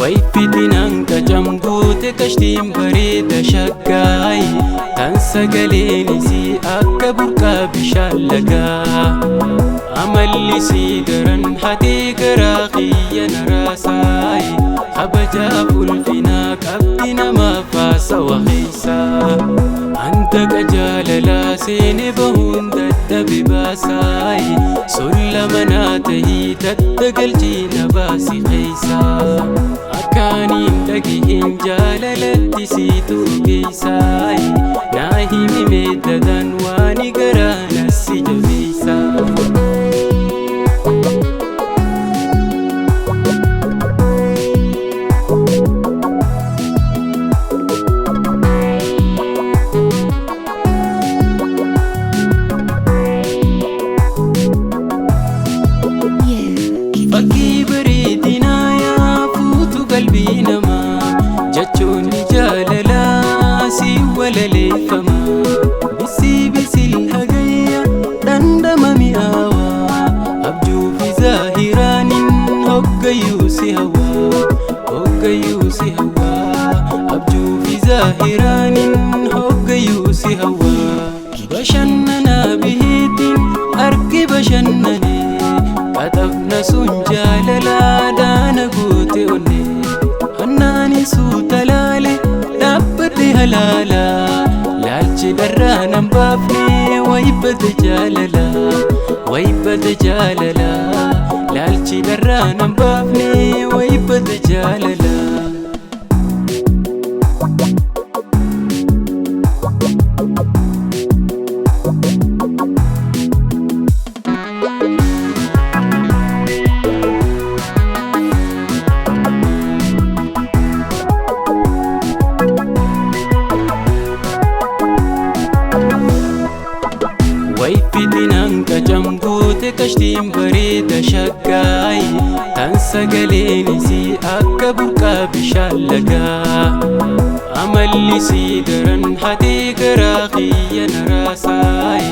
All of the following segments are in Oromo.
Wayfitinaan qacamguute kashtiin bareeda shaggaay tan sagaleen isii akka burqaa bishaan lagaa amalli isii daran hatee garaa kiyya na raasaay kabajaaf ulfinaa qabdi namaaf haasawa keeysaa anta qajaalalaa seene bahuun dadhabe baasaay sulla manaa tahii tattagalchii na baasi keeysaa akkaaniin dhagihin jaalalatti siitu geeysaay naa himi meeddadaan waani garaa nasi jabeeysaa. Fakkii bareedinaa yaa fuutu qalbii namaa jechoonni jaalalaa si walaleeffama. Bisii bisil hagayya dhandhama mi'aawaa abjuu fi zaahiraanin hoggayyuu si hawaa hoggayyuu si hawaa abjuu fi zaahiraanin hoggayyuu si hawaa. Bashannanaa bihiitiin argi bashannanee qaxafna sun jaalalaa daana goote onne hannaani suuta laale dhaabbate halaala laalchi dharraa nan baafne wayibbate jaalala wayibbate jaalala laalchi dharraa nan baafne wayibbate jaalala. Wayfitinaan qacamguute kashtiin bareeda shaggaay tan sagaleen isii akka burqaa bishaan lagaa amalli isii daran hatee garaa kiyya na raasaay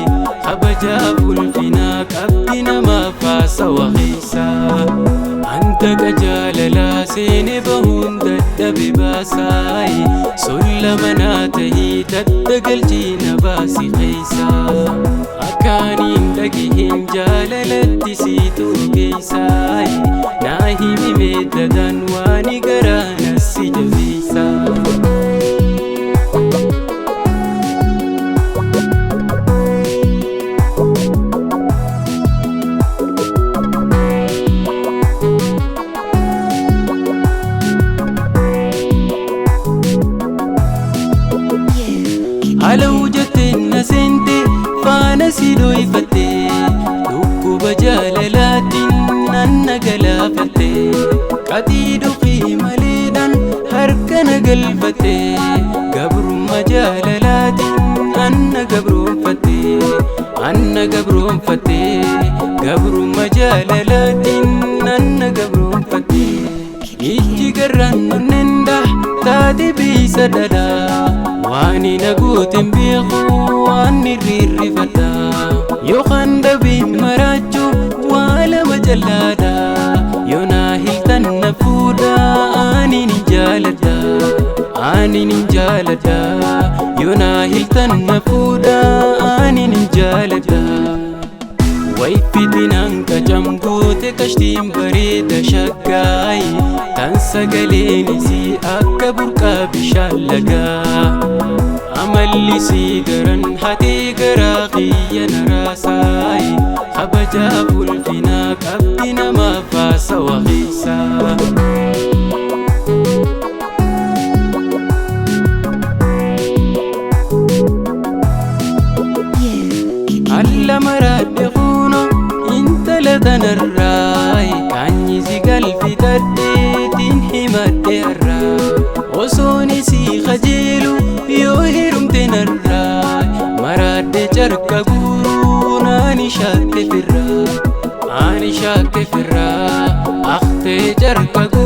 kabajaaf ulfinaa qabdi namaaf haasawa keeysaa anta qajaalalaa seene bahuun dadhabe baasaay sulla manaa tahii tattagalchii na baasi keeysaa akkaaniin dhagihin jaalalatti siitu geeysaay naa himi meeddadaan waani garaa nasi jabeeysaa. Halau jetteen na seente faana si dhoyfatte dhukkuba jaalalaatiin nan na galaafatte qaxii dhuqii maleedhaan harka na galfatte gabrummaa jaalalaatiin anna gabroonfatte anna gabroonfatte gabrummaa jaalalaatiin anna gabroonfatte ijji garraan nonnenda taate beeysa dhadhaa waani na gooten beeku waan irriirrifadha yookaan dhabiin maraachuu waa lama jallaadha yoo naa hiltan na fuudha aaniin hin jaaladha aaniin hin jaaladha yoo naa hiltan na fuudha aaniin hin jaaladha. Wayfitinaan qacamguute kashtiin bareeda shaggaay tan sagaleen isii akka burqaa bishaan lagaa amalli isii daran hatee garaa kiyya na raasaay kabajaaf ulfinaa qabdi namaaf haasawa keeysaa. Alla maraadhe kuno intala tanarraay kaanyi si galfitadheetiin himadhe harraa osoon isii kajeelu yoo heerumte narraay maraadhe carqa guuruu Ani shakke firraa, ani shakke firraa, akhtee jarka.